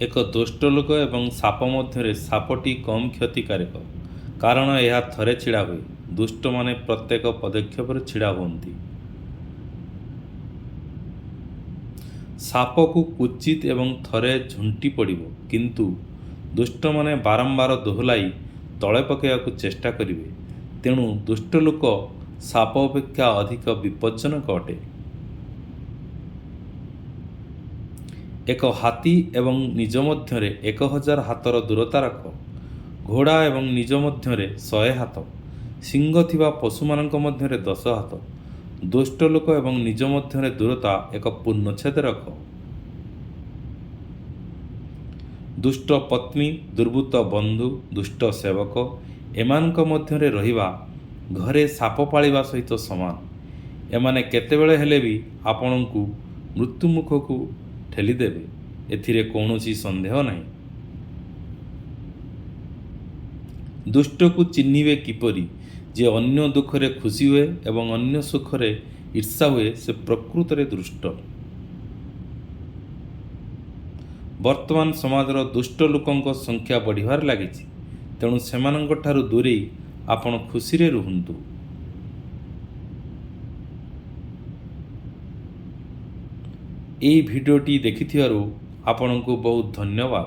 ଏକ ଦୁଷ୍ଟ ଲୋକ ଏବଂ ସାପ ମଧ୍ୟରେ ସାପଟି କମ୍ କ୍ଷତିକାରକ, କାରଣ ଏହା ଥରେ ଛିଡ଼ା ହୁଏ। ଦୁଷ୍ଟମାନେ ପ୍ରତ୍ୟେକ ପଦକ୍ଷେପରେ ଛିଡ଼ା ହୁଅନ୍ତି। ସାପକୁ କ୍ୱଚିତ୍ ଏବଂ ଥରେ ଝୁଣ୍ଟି ପଡ଼ିବ, କିନ୍ତୁ ଦୁଷ୍ଟମାନେ ବାରମ୍ବାର ଦୋହଲାଇ ତଳେ ପକାଇବାକୁ ଚେଷ୍ଟା କରିବେ। ତେଣୁ ଦୁଷ୍ଟ ଲୋକ ସାପ ଅପେକ୍ଷା ଅଧିକ ବିପଜ୍ଜନକ ଅଟେ। ଏକ ହାତୀ ଏବଂ ନିଜ ମଧ୍ୟରେ 1000 ହାତର ଦୂରତା ରଖ, ଘୋଡ଼ା ଏବଂ ନିଜ ମଧ୍ୟରେ 100 ହାତ, ଶିଙ୍ଗ ଥିବା ପଶୁମାନଙ୍କ ମଧ୍ୟରେ 10 ହାତ, ଦୁଷ୍ଟ ଲୋକ ଏବଂ ନିଜ ମଧ୍ୟରେ ଦୂରତା ଏକ ପୂର୍ଣ୍ଣଚ୍ଛେଦ ରଖ। ଦୁଷ୍ଟ ପତ୍ନୀ, ଦୁର୍ବୃତ୍ତ ବନ୍ଧୁ, ଦୁଷ୍ଟ ସେବକ ଏମାନଙ୍କ ମଧ୍ୟରେ ରହିବା ଘରେ ସାପ ପାଳିବା ସହିତ ସମାନ। ଏମାନେ କେତେବେଳେ ହେଲେ ବି ଆପଣଙ୍କୁ ମୃତ୍ୟୁମୁଖକୁ ଠେଲିଦେବେ, ଏଥିରେ କୌଣସି ସନ୍ଦେହ ନାହିଁ। ଦୁଷ୍ଟକୁ ଚିହ୍ନିବେ କିପରି? ଯେ ଅନ୍ୟ ଦୁଃଖରେ ଖୁସି ହୁଏ ଏବଂ ଅନ୍ୟ ସୁଖରେ ଈର୍ଷା ହୁଏ, ସେ ପ୍ରକୃତରେ ଦୁଷ୍ଟ। ବର୍ତ୍ତମାନ ସମାଜର ଦୁଷ୍ଟ ଲୋକଙ୍କ ସଂଖ୍ୟା ବଢ଼ିବାରେ ଲାଗିଛି। ତେଣୁ ସେମାନଙ୍କଠାରୁ ଦୂରେଇ ଆପଣ ଖୁସିରେ ରୁହନ୍ତୁ। ଏହି ଭିଡ଼ିଓଟି ଦେଖିଥିବାରୁ ଆପଣଙ୍କୁ ବହୁତ ଧନ୍ୟବାଦ।